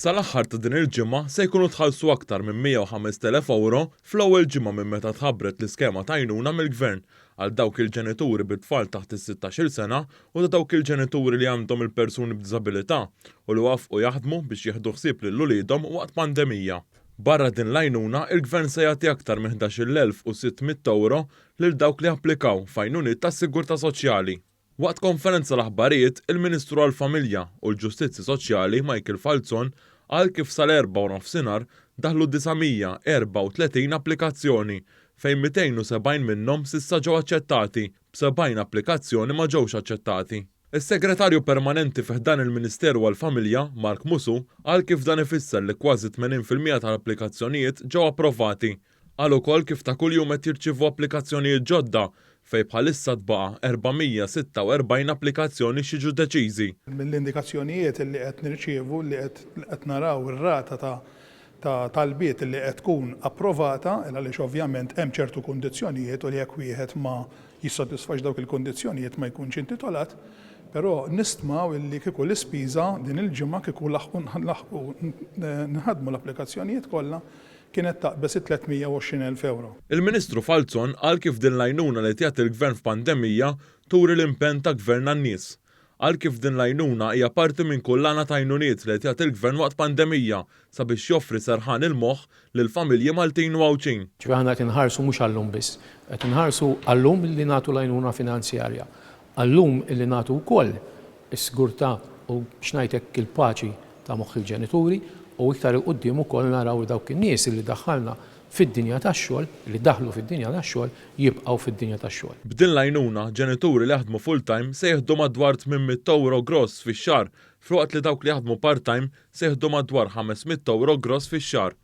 Sal-aħħar ta' din il-ġimgħa se jkunu tħallsu aktar minn 105,000 ewro fl-ewwel ġimgħa minn meta tħabbret l-iskema ta' għajnuna mill-Gvern għal dawk il-ġenituri bi tfal taħt is-sittax-il sena u ta' dawk il-ġenituri li għandhom il-persuni b'diżabilità u li wafqu jaħdmu biex jieħdu ħsieb lil uliedhom waqt pandemija. Barra din l-għajnuna, il-Gvern se jagħti aktar minn 11,600 ewro lil dawk li applikaw f'għajnuniet tas-sigurtà soċjali. Waqt konferenza l-aħbarijiet, il-Ministru għall-Familja u l-Ġustizzja Soċjali Michael Falzon qal kif sal-Erbgħa u nofsinhar daħlu 934 applikazzjoni fejn 270 minnhom s'issa ġew aċċettati, b'70 applikazzjoni ma ġewx aċċettati. Is-Segretarju Permanenti fi ħdan il-Ministeru għall-Familja, Mark Musù, qal kif dan ifisser li kważi 80% tal-applikazzjonijiet ġew approvati. Qal ukoll kif ta' kuljum qed jirċievu applikazzjonijiet ġodda, fejn bħalissa tbaqa' 446 applikazzjoni x'jiġu deċiżi. Mill-indikazzjonijiet li qed nirċievu, li qed naraw ir-rata ta' ta' talbiet li qed tkun approvata, għaliex ovvjament hemm ċertu kundizzjonijiet u li jekk wieħed ma jissodisfax dawk il-kundizzjonijiet ma jkunx intitolat, però nistmaw illi kieku l-ispiża din il-ġimgħa kieku laħqu nħaddmu l-applikazzjonijiet kollha kienet taqbeż it-320,000 ewro. Il-Ministru Falzon qal kif din l-għajnuna li qed jagħti l-Gvern f'pandemija turi l-impenn ta' Gvern għan-nies. Qal kif din l-għajnuna hija parti minn kullana ta' għajnuniet li qed jagħti l-Gvern waqt pandemija sabiex joffri serħan il-moħħ lill-familji Maltin u Għawdxin. Ġifieri aħna qed inħarsu mhux għal-lum biss, qed inħarsu għal-lum li nagħtu l-għajnuna finanzjarja, għal-lum li nagħtu wkoll is-sigurtà u biex ngħid hekk il-paċi ta' moħħ il-ġenituri u iktar 'il quddiem ukoll naraw li dawk in-nies li daħħalna fid-dinja tax-xogħol, li daħlu fid-dinja tax-xogħol, jibqgħu fid-dinja tax-xogħol. B'din l-għajnuna, ġenituri li jaħdmu full-time se jieħdu madwar 800 ewro gross fix-xahar filwaqt li dawk li jaħdmu part-time se jieħdu madwar 500 ewro gross fix-xahar.